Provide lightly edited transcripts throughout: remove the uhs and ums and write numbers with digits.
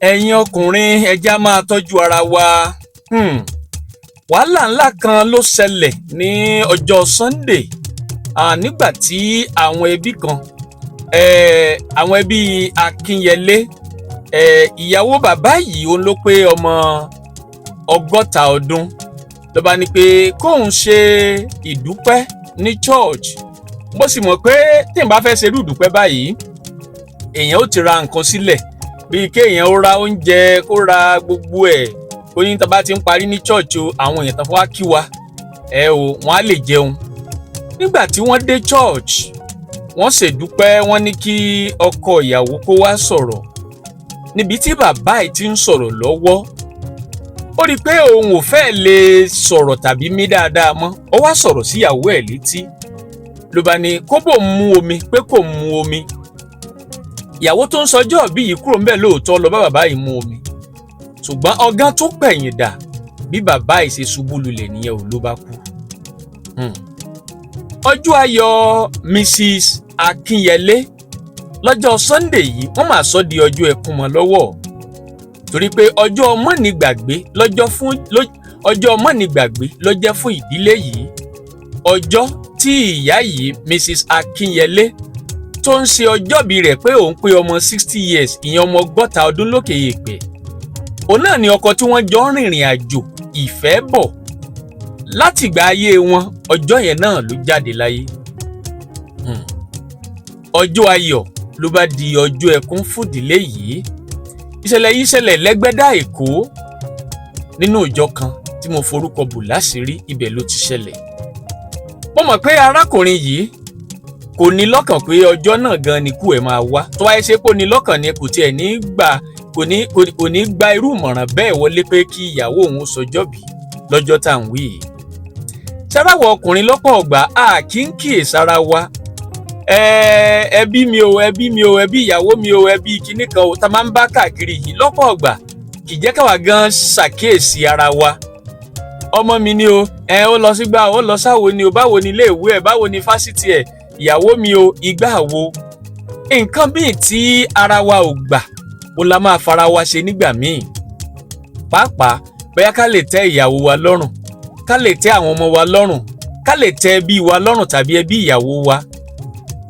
Ẹ̀yin ọkùnrin, ẹ jẹ́ á máa tọ́jú ara wa. Wàhálà ńlá kan ló ṣẹlẹ̀ ní ọjọ́ Sunday nígbà tí àwọn ẹbí kan, àwọn ẹbí Akínyẹlé, ìyàwó bàbá yìí, òun ló pé ọmọ 60 ọdún, ló bá ní pé kóun ṣe ìdúpẹ́ ní church. Mo sì mọ̀ pé tí n bá fẹ́ ṣerú ìdúpẹ́ báyìí, èèyàn ó ti ra nǹkan sílẹ̀, bíi kéèyàn ó ra oúnjẹ, kó ra gbogbo ẹ̀, kó ní tá a bá ti ń parí ní church o, àwọn èèyàn tán fún wa kí wa ẹ o, wọ́n á lè jẹun. Nígbà tí wọ́n dé church, wọ́n ṣèdúpẹ́, wọ́n ní kí ọkọ ìyàwó kó wá sọ̀rọ̀. Níbi tí bàbá yìí ti ń sọ̀rọ̀ lọ́wọ́, ó rí i pé òun ò fẹ́ lè sọ̀rọ̀ tàbí mí dáadáa mọ́. Ó wá sọ̀rọ̀ síyàwó ẹ̀ létí, ló bá ní kó bò ń mú omi, pé kò mú omi. Ìyàwó tó ń sọjọ́ bí yìí kúrò ńbẹ̀ lóòótọ́, lọ bá bàbá yìí mú omi, ṣùgbọ́n ọgán tó pẹ̀yìn dà, bí bàbá yìí ṣe ṣubú lulẹ̀ nìyẹn ò, ló bá kú. Ọjọ́ ayọ̀ Mrs. Akínyẹlé lọ́jọ́ Sunday yìí, wọ́n máa sọ di ọjọ́ ẹkún mọ́ lọ́wọ́, torí pé ọjọ́ mọ́nìgbàgbé lọ́jọ́ fún ọjọ́ mọ́nìgbàgbé ló jẹ́ fún ìdílé yìí. Ọjọ́ tí ìyá yìí, Mrs. Akínyẹlé, tó ń ṣe ọjọ́bí rẹ̀ pé òun pé ọmọ 60 years, ìyẹn ọmọ 60 ọdún lókè èèpẹ̀, òun náà ni ọkọ tí wọ́n jọ ń rìnrìn àjò ìfẹ́ bọ̀ látìgbà ayé wọn, ọjọ́ yẹn náà ló jáde láyé. Ọjọ́ ayọ̀ ló bá di ọjọ́ ẹkún fúndìlé yìí. Ìṣẹ̀lẹ̀ yìí ṣẹlẹ̀ lẹ́gbẹ́dá Èkó, nínú ìjọ kan tí mo forúkọ bò láṣìírí, ibẹ̀ ló ti ṣẹlẹ̀. Mo mọ̀ pé arákùnrin yìí kò ní lọ́kàn pé ọjọ́ náà gan ni ikú ẹ̀ máa wá. Tó wáyé ṣe pé ó ní lọ́kàn ni, kò tiẹ̀ ní gbà, kò ní gba irú ìmọ̀ràn bẹ́ẹ̀ wọlé pé kí ìyàwó òun sọjọ́bí lọ́jọ́ tá à ń wí yìí. Sáráwọ̀ ọkùnrin, lọ́pọ̀ ọgbà a kì í kíyèsára wa. Ẹbí mi o, ẹbí mi o, ẹbí ìyàwó mi o, ẹbí kinní kan o, tá a máa ń bá káàkiri yìí lọ́pọ̀ ọgbà kì í jẹ́ káwa gan ṣàkíyèsí ara wa. Ọmọ mi ni o, ẹ ó lọ sígbà, ó lọ sáwo ni o, báwo ni iléèwé ẹ, báwo ni fásitì ẹ, ìyàwó mi o, ìgbà wo, nǹkan bíi tí ara wa ò gbà ó la máa fara wa ṣe nígbà míì, pàápàá bóyá ká lè tẹ́ ìyàwó wa lọ́rùn, ká lè tẹ́ àwọn ọmọ wa lọ́rùn, ká lè tẹ́ ẹbí wa lọ́rùn tàbí ẹbí ìyàwó wa,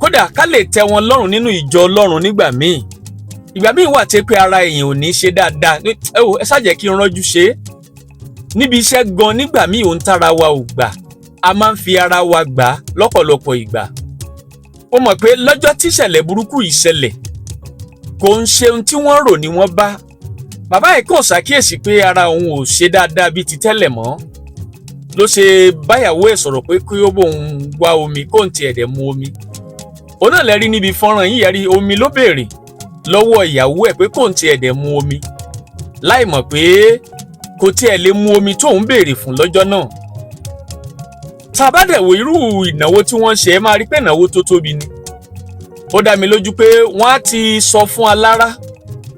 kódà ká lè tẹ́ wọn lọ́rùn nínú ìjọ Ọlọ́run nígbà míì. Ìgbà míì wà tí pé ara èèyàn ò ní ṣe dáadáa, ẹ wò, ẹ ṣáà jẹ́ kí n rọ́jú ṣe é. Níbi iṣẹ́ gan, nígbà míì, òun tára wa ò gbà, a máa ń fi ara wa gbà lọ́pọ̀lọpọ̀ ìgbà. Ó mọ̀ pé lọ́jọ́ tí ìṣẹ̀lẹ̀ burúkú yìí ṣẹlẹ̀, kò ń ṣe ohun tí wọ́n rò ní wọ́n bá bàbá yìí kàn ṣàkíyèsí pé ara òun ò ṣe dáadáa bíi ti tẹ́lẹ̀ mọ́, ló ṣe báyàwó ẹ̀ sọ̀rọ̀ pé kí ó bóun wá omi, kó ń tiẹ̀ dẹ̀ mu omi. Òun náà lẹ́rí níbi fọ́nrán yìí, yẹrí omi ló béèrè lọ́wọ́ ìyàwó ẹ̀ pé kó ń tiẹ̀ dẹ̀ mu omi, láì mọ̀ pé kò tiẹ̀ lè mu omi tóun béèrè fún lọ́jọ́ náà. Tá a bá dẹ̀ wo irú ìnáwó tí wọ́n ṣe, ẹ máa rí pé ìnáwó tó tóbi ni. Ó dá mi lójú pé wọ́n á ti sọ fún alára,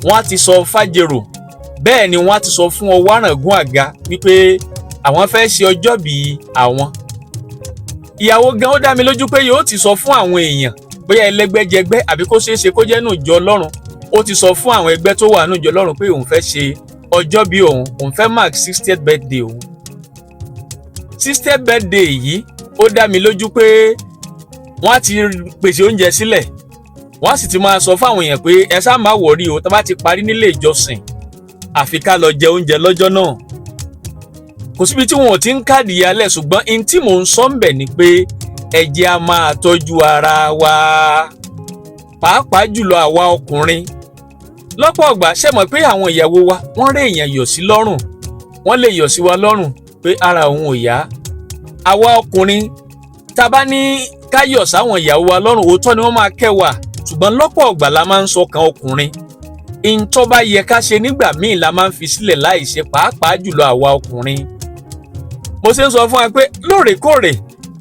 wọ́n á ti sọ fájèrò, bẹ́ẹ̀ ni wọ́n á ti sọ fún ọwárangún àga wípé àwọn fẹ́ ṣe ọjọ́bí àwọn. Ìyàwó gan, ó dá mi lójú pé yóò ti sọ fún àwọn èèyàn, bóyá ẹlẹ́gbẹ́jẹgbẹ́ àbí kó ṣeé ṣe kó jẹ́ nù ìjọ Ọlọ́run, ó ti sọ fún àwọn ẹgbẹ́ tó wà nù ìjọ Ọlọ́run pé òun fẹ́ ṣe ọjọ́bí òun, òun fẹ́ mark 60th birthday òun. 60th birthday yìí, ó dá mi lójú pé wọ́n á ti pèsè oúnjẹ sílẹ̀, wọ́n á sì ti máa sọ fáwọn èèyàn pé ẹ ṣáà má worry o, tá bá ti parí nílé ìjọsìn, àfi ká lọ jẹ oúnjẹ lọ́jọ́ náà. Kò síbi tí wọn ò ti ń káàdì yálẹ̀, ṣùgbọ́n n tí mò ń sọ ń bẹ̀ ni pé ẹ jẹ́ a máa tọ́jú ara wa, pàápàá jùlọ àwa ọkùnrin. Lọ́pọ̀ ọgbà, ṣe mọ̀ pé àwọn ìyàwó wa, wọ́n rí èèyàn yọ̀ sí lọ́rùn, wọ́n lè yọ̀ sí wa lọ́rùn pé ara òun ò yá. Àwa ọkùnrin, tá a bá ní ká yọ̀ sáwọn ìyàwó wa lọ́rùn, òótọ́ ni wọ́n máa kẹ́ wa, ṣùgbọ́n lọ́pọ̀ ọgbà la máa ń sọkàn ọkùnrin. Ìǹtọ́ bá yẹ ká ṣe nígbà míì la máa ń fi sílẹ̀ láì ṣe, pàápàá jùlọ àwa ọkùnrin. Mo ṣe ń sọ fún wa pé lóòrèkóòrè,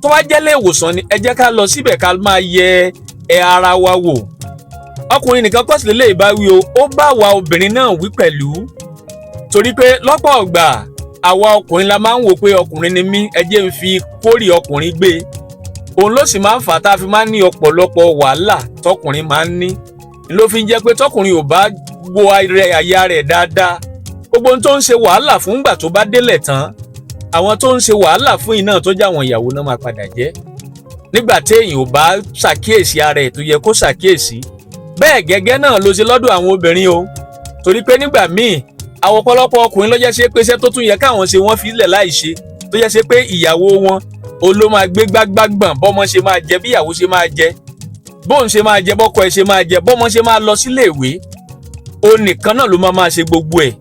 tó bá jẹ́ ilé ìwòsàn ni, ẹ jẹ́ ká lọ síbẹ̀, ká máa yẹ ẹ ara wa wò. Ọkùnrin nìkan kọ́ sì lè bá wí o, ó bá wa obìnrin náà wí pẹ̀lú, torí pé lọ́pọ̀ ọgbà àwa ọkùnrin la máa ń wò pé ọkùnrin ni mí, ẹ jẹ́ n fi kórè ọkùnrin gbé. Òun ló sì máa ń fà á tá a fi máa ń ní ọ̀pọ̀lọpọ̀ wàhálà tọkùnrin máa ń ní. Ló fi ń jẹ́ pé tọkùnrin ò bá wo àyà rẹ̀ dáadáa, gbogbo ohun tó ń ṣe wàhálà fún gbà tó bá délẹ̀ tán, àwọn tó ń ṣe wàhálà fún iná tó jẹ́ àwọn ìyàwó náà máa padà jẹ́, nígbà téèyàn ò bá ṣàkíyèsí ara ẹ̀ tó yẹ kó ṣàkíyèsí. Bẹ́ẹ̀ gẹ́gẹ́ náà ló ṣe lọ́dọ̀ àwọn obìnrin o, torí pé nígbà míì, àwọn ọ̀pọ̀lọpọ̀ ọkùnrin ló jẹ́ ṣe pé iṣẹ́ tó tún yẹ káwọn ṣe, wọ́n fi lẹ̀ láì ṣe, tó jẹ́ ṣe pé ìyàwó wọn o ló máa gbé gbágbágbọ̀n, bọ́mọ ṣe máa jẹ, bí ìyàwó ṣe máa jẹ, bóun ṣe máa jẹ, bọ́kọ ẹ̀ ṣe máa jẹ, bọ́mọ ṣe máa lọ sílé ìwé, o nìkan náà ló máa máa ṣe gbogbo ẹ̀.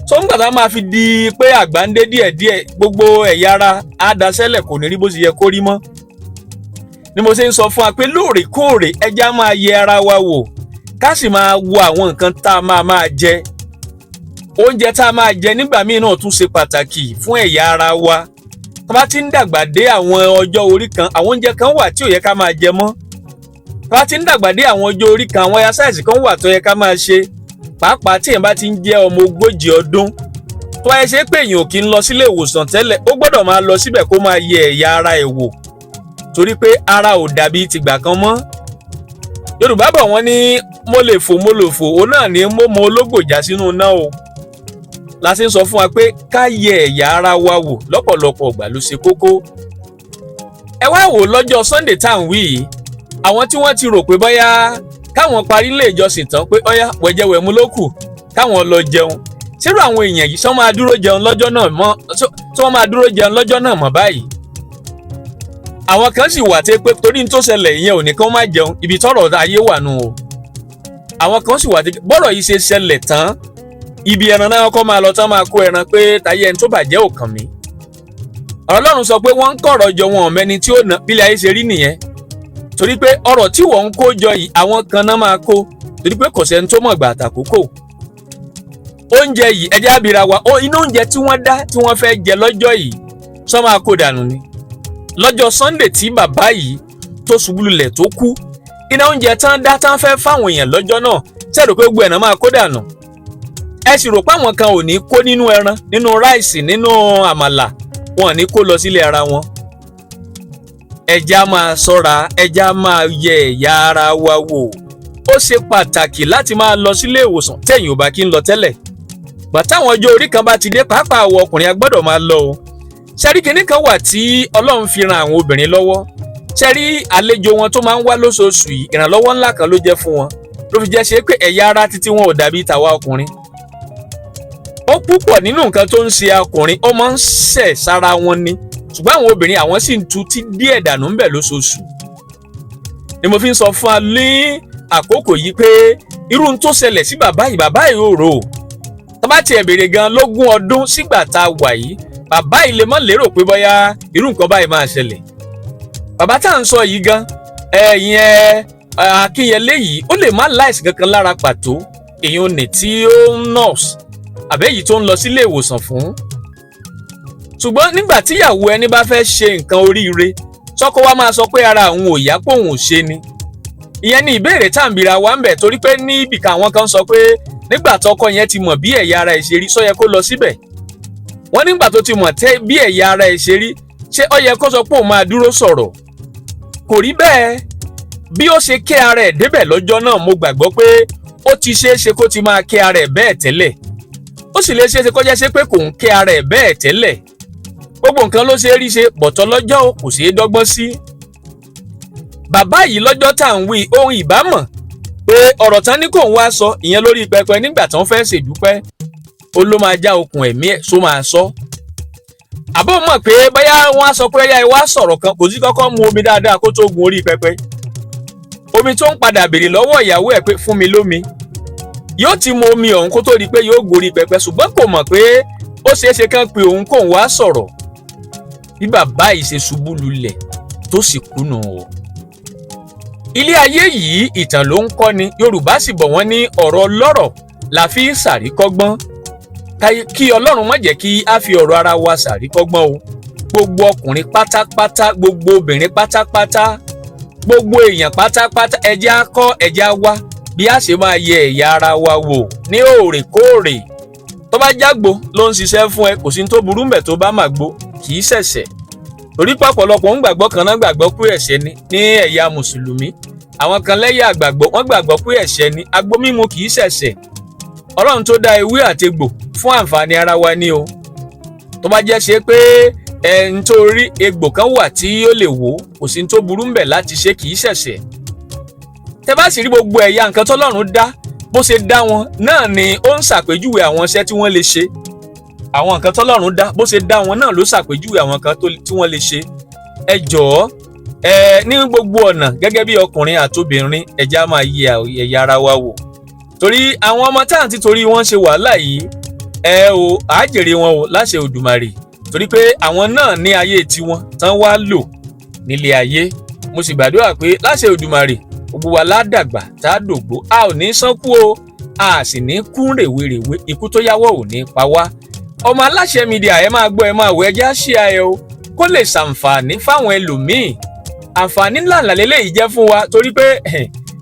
Tó ń gbà tá máa fi di pé àgbà ń dé díẹ̀díẹ̀, gbogbo ẹ̀yà ara á daṣẹ́lẹ̀, kò ní rí bó ṣe yẹ kó rí mọ́. Ni mo ṣe ń sọ fún wa pé lóòrèkóòrè, ẹ jẹ́ á máa yẹ ara wa wò, ká sì máa wo àwọn nǹkan tá a máa máa jẹ. Oúnjẹ tá a máa jẹ nígbà míì náà tún ṣe pàtàkì fún ẹ̀yà ara wa. Tá bá ti ń dàgbà dé àwọn ọjọ́ orí kan, àwọn oúnjẹ kan wà tí ò yẹ ká máa jẹ mọ́. Tá bá ti ń dàgbà dé àwọn ọjọ́ orí kan, àwọn exercise kan wà tó yẹ ká máa ṣe, pàápàá tí èèyàn bá ti ń jẹ́ ọmọ 40 ọdún. Tó bá yẹ ṣe pé èèyàn ò kí ń lọ sílé ìwòsàn tẹ́lẹ̀, ó gbọ́dọ̀ máa lọ síbẹ̀ kó máa yẹ ẹ̀yà ara ẹ̀ wò, torí pé ara ò dàbí tìgbà kan mọ́. Yorùbá bọ̀, wọ́n ní mo lè fò, mo lè fò, òun náà ní mo mọ ológbò já sínú iná o. La ṣe ń sọ fún wa pé ká yẹ ẹ̀yà ara wa wò lọ́pọ̀lọpọ̀ ìgbà ló ṣe kókó. Ẹ wá wò, lọ́jọ́ Sunday tá à ń wí yìí, àwọn tí wọ́n ti rò pé bóyá káwọn parí ilé ìjọsìn tán, pé ọyá wẹ̀jẹwẹ̀mu ló kù káwọn lọ jẹun, ṣírò àwọn èèyàn yìí sọ máa dúró jẹun lọ́jọ́ náà mọ́? Tí wọ́n máa dúró jẹun lọ́jọ́ náà mọ́ báyìí? Àwọn kan sì wà tẹ́ pé torí ní tó ṣẹlẹ̀ ìyẹn ò ní kí wọ́n má jẹun. Ibi tọ́rọ̀ ayé wà nù o. Àwọn kan sì wà tẹ́ bọ́rọ̀ yìí ṣe ṣẹlẹ̀ tán, ibi ẹran náà kọ́ máa lọ tán, máa kó ẹran pé táyé ẹni tó bàjẹ́ ò kàn mí. Ọ̀rọ̀ Ọlọ́run sọ pé wọ́n ń kọ̀rọ̀ jọ, wọn ò mẹ́ni tí ó nà. Bílẹ̀ ayé ṣe rí nìyẹn, torí pé ọ̀rọ̀ tí wọ́n ń kó jọ yìí, àwọn kan náà máa kó, torí pé kò sẹ́ni tó mọ̀ gbà àtàkókò. Oúnjẹ yìí, ẹ jẹ́ á bira wa, inú oúnjẹ tí wọ́n dá tí wọ́n fẹ́ jẹ lọ́jọ́ yìí, sọ máa kó dànù ni? Lọ́jọ́ Sunday tí bàbá yìí tó ṣubú lulẹ̀ tó kú, iná oúnjẹ tán dá tán fẹ́ fáwọn èèyàn lọ́jọ́ náà, ṣẹ́ẹ̀rù pé gbogbo ẹ̀ náà máa kó dànù? Ẹ sì rò pé àwọn kan ò ní kó nínú ẹran, nínú rice, nínú àmàlà, wọn ò ní kó lọ sílé ara wọn? Ẹ jẹ́ á máa ṣọ́ra, ẹ jẹ́ á máa yẹ ẹ̀yà ara wa wò. Ó ṣe pàtàkì láti máa lọ sílé ìwòsàn tẹ̀yìn ò bá kí ń lọ tẹ́lẹ̀. Bàtàwọn ọjọ́ orí kan bá ti dé, pàápàá àwọn ọkùnrin, a gbọ́dọ̀ máa lọ o. Ṣẹ́rí kinní kan wà tí Ọlọ́run fi ran àwọn obìnrin lọ́wọ́. Ṣẹ́rí àlejò wọn tó máa ń wá lóṣooṣù yìí, ìrànlọ́wọ́ ńlá kan ló jẹ́ fún wọn, ló fi jẹ́ ṣe pé ẹ̀yà ara títí wọn ò dàbí tàwa ọkùnrin. Ó púpọ̀ nínú nǹkan tó ń ṣe ọkùnrin, ó máa ń ṣẹ̀ sára wọn ni, ṣùgbọ́n àwọn obìnrin, àwọn sì ń tu tí díẹ̀ dànù ń bẹ̀ lóṣooṣù. Ni mo fi ń sọ fún wa ní àkókò yìí pé irú n tó ṣẹlẹ̀ sí bàbá yìí, bàbá yìí ò rò ó. Tó bá tiẹ̀ béèrè gan lógún ọdún sígbà tá a wà yìí, bàbá yìí lè má lérò pé bóyá irú nǹkan báyìí máa ṣẹlẹ̀. Bàbá tá à ń sọ yìí gan, ẹ̀yìn ẹ̀ Akínyẹlé yìí, ó lè má láìsí kankan lára pàtó, èyí ò ní tí ó ń nurse àbẹ́yìí tó ń lọ sílé ìwòsàn fún. Ṣùgbọ́n nígbà tíyàwó ẹni bá fẹ́ ṣe nǹkan oríire, sọ́kọ wa máa sọ pé ara òun ò yá, pé òun ò ṣe ni? Ìyẹn ni ìbéèrè tá à ń bira wa ń bẹ̀, torí pé ní ibìkan, àwọn kan sọ pé nígbà tọkọ yẹn ti mọ̀ bí ẹ̀yà ara ẹ̀ ṣe rí, sọ yẹ kó lọ síbẹ̀? Wọ́n nígbà tó ti mọ̀ tẹ́ bí ẹ̀yà ara ẹ̀ ṣe rí, ṣé ó yẹ kó sọ pé òun máa dúró sọ̀rọ̀? Kò rí bẹ́ẹ̀. Bí ó ṣe ké ara ẹ̀ débẹ̀ lọ́jọ́ náà, mo gbàgbọ́ pé ó ti ṣeé ṣe kó ti máa ké ara ẹ̀ bẹ́ẹ̀ tẹ́lẹ̀. Ó sì lè ṣeé ṣe kó jẹ́ ṣe pé kò ń ké ara ẹ̀ bẹ́ẹ̀ tẹ́lẹ̀. Gbogbo nǹkan ló ṣe é rí ṣe bọ̀tọ̀ lọ́jọ́, kò ṣeé dọ́gbọ́n sí. Bàbá yìí lọ́jọ́ tá à ń wí, ohun ìbámọ̀ pé ọ̀rọ̀ tán ní kò ń wá sọ ìyẹn lórí pẹpẹ nígbà tán fẹ́ ṣèdúpẹ́, ó ló máa já okùn ẹ̀mí ẹ̀, só máa sọ. Àbó mọ̀ pé bóyá wọ́n á sọ pé ẹ̀yà ìwá sọ̀rọ̀ kan, kò sí kọ́kọ́ mu omi dáadáa kó tó gun orí pẹpẹ. Omi tó ń padà béèrè lọ́wọ́ ìyàwó ẹ̀ pé fún mi lómi, yóò ti mu omi ọ̀hún kó tó di pé yóò gorí pẹpẹ, ṣùgbọ́n kò mọ̀ pé ó ṣeé ṣe kán pé òun kóun wá sọ̀rọ̀. Bí bàbá yìí ṣe ṣubú lulẹ̀ tó sì kùnà o. Ilé ayé yìí, ìtàn ló ń kọ́ni. Yorùbá sì bọ̀, wọ́n ní ọ̀rọ̀ lọ́rọ̀ la fi ń ṣàríkọ́gbọ́n. Kí Ọlọ́run má jẹ́ kí á fi ọ̀rọ̀ ara wa ṣàríkọ́gbọ́n o. Gbogbo ọkùnrin pátápátá, gbogbo obìnrin pátápátá, gbogbo èèyàn pátápátá, ẹ jẹ́ á kọ́, ẹ jẹ́ á wá bí a ṣe máa yẹ ẹ̀yà ara wa wò ní òòrèkóòrè. Tó bá jágbo ló ń ṣiṣẹ́ fún ẹ, kò sí tó burú mbẹ̀. Tó bá mà gbó, kì í ṣẹ̀ṣẹ̀, torí pọ̀pọ̀lọpọ̀ ń gbàgbọ́ kan náà gbàgbọ́ pé ẹ̀ṣẹ̀ ni ní ẹ̀yà mùsùlùmí. Àwọn kan lẹ́yìn àgbàgbọ́, wọ́n gbàgbọ́ pé ẹ̀ṣẹ̀ ni agbó mímu, kì í ṣẹ̀ṣẹ̀. Ọlọ́run tó dá ewé àtegbò fún àǹfààní ara wa ni o. Tó bá jẹ́ ṣe pé ẹ̀ ń torí egbò kan wà tí ó lè wò, kò sí ní tó burú ń bẹ̀ láti ṣe, kì í ṣẹ̀ṣẹ̀. Tẹ bá sì rí gbogbo ẹ̀yà nǹkan tọ́lọ́run dá, bó ṣe dá wọn náà ni ó ń ṣàpèjúwe àwọn iṣẹ́ tí wọ́n lè ṣe. Àwọn nǹkan tọ́lọ́run dá, bó ṣe dá wọn náà ló ṣàpèjúwe àwọn nǹkan tí wọ́n lè ṣe. Ẹ jọ̀ọ́, ẹ ní gbogbo ọ̀nà, gẹ́gẹ́ bí ọkùnrin àtobìnrin, ẹ já máa yẹ ẹ̀yà ara wa wò, torí àwọn ọmọ tá à ń ti torí wọn ṣe wàhálà yìí, ẹ o àájèrè wọn o láṣẹ Òdùmarè, torí pé àwọn náà ní ayé tiwọn tán wá lò nílé ayé. Mo sì gbàdúrà pé láṣẹ Òdùmarè, gbogbo wa ládàgbà tá a dògbó, a ò ní sánkú o, a sì ní kú rèwerèwe, ikú tó yáwọ́ ò ní pa wá. Ọmọ Aláṣẹ Media, ẹ máa gbọ́, ẹ máa wọ, ẹ jẹ́ àṣìá ẹ o, kó lè ṣàǹfààní fáwọn ẹlòmíì. Àǹfààní ńláńlá lélẹ́yìí jẹ́ fún wa, torí pé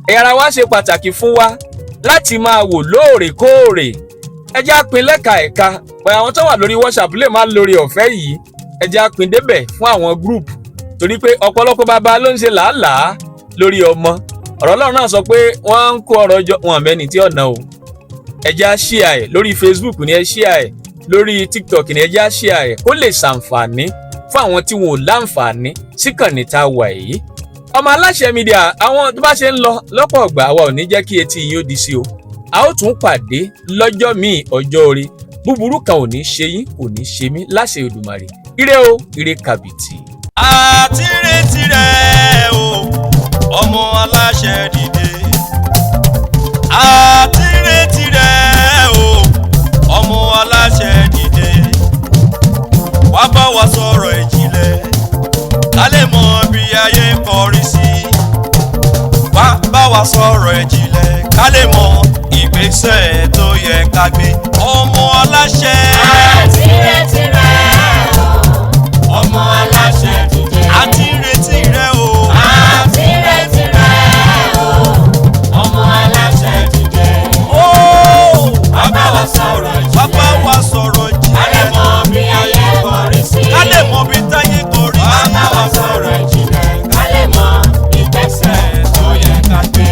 ẹ̀yà ara wa ṣe pàtàkì fún wa láti máa wò lóòrèkóòrè. Ẹ jẹ́ á pín lẹ́ka ẹ̀ka pé àwọn tó wà lórí WhatsApp lè má lórí ọ̀fẹ́ yìí. Ẹ jẹ́ á pín débẹ̀ fún àwọn group, torí pé ọ̀pọ̀lọpọ̀ bàbá ló ń ṣe làálàá lórí ọmọ. Ọ̀rọ̀ Ọlọ́run náà sọ pé wọ́n ń kó ọ̀rọ̀ jọ wọn mẹ́ni tí ọ̀nà o. Ẹ jẹ́ á share ẹ̀ lórí Facebook ni, ẹ share ẹ̀ lórí TikTok ni, ẹ jẹ́ á share ẹ̀ kó lè ṣàǹfààní fún àwọn tí wọn ò láǹfààní síkànnì tá a wà yìí, Ọmọ Aláṣẹ Media. Àwọn tó bá ṣe ń lọ lọ́pọ̀ ọgbà, àwa ò ní jẹ́ kí etí yín ó di sí o. A ó tún pàdé lọ́jọ́ míì, ọjọ́ orí búburú kan ò ní ṣe yín, kò ní ṣe mí láṣẹ Òdùmarè. Ire o, ire kàbìtì. Àti retí rẹ̀ o, ọmọ aláṣẹ dìde. Àti retí rẹ̀ o, ọmọ aláṣẹ dìde. Wá bá wa sọ̀rọ̀ ìjìnlẹ̀, ká lè mọ bí ayé ń kọrí sí. Wá bá wa sọ̀rọ̀ ìjìnlẹ̀, ká lè mọ ìgbésẹ̀ tó yẹ ká gbé, ọmọ aláṣẹ. Àti retí rẹ̀ o, ọmọ aláṣẹ dìde. Àti retí rẹ̀ o. Àti retí rẹ̀ o, ọmọ aláṣẹ dìde. Ó Wá bá wa sọ̀rọ̀ wá bá ìjìnlẹ̀. wa sọ̀rọ̀ Ká lè ìjìnlẹ̀. mọ bí ayé kọrí sí. Ká lè mọ bí táyé kọrí Wá sí. bá wa sọ̀rọ̀ ìjìnlẹ̀, ká lè mọ ìgbésẹ̀ tó yẹ ká gbé.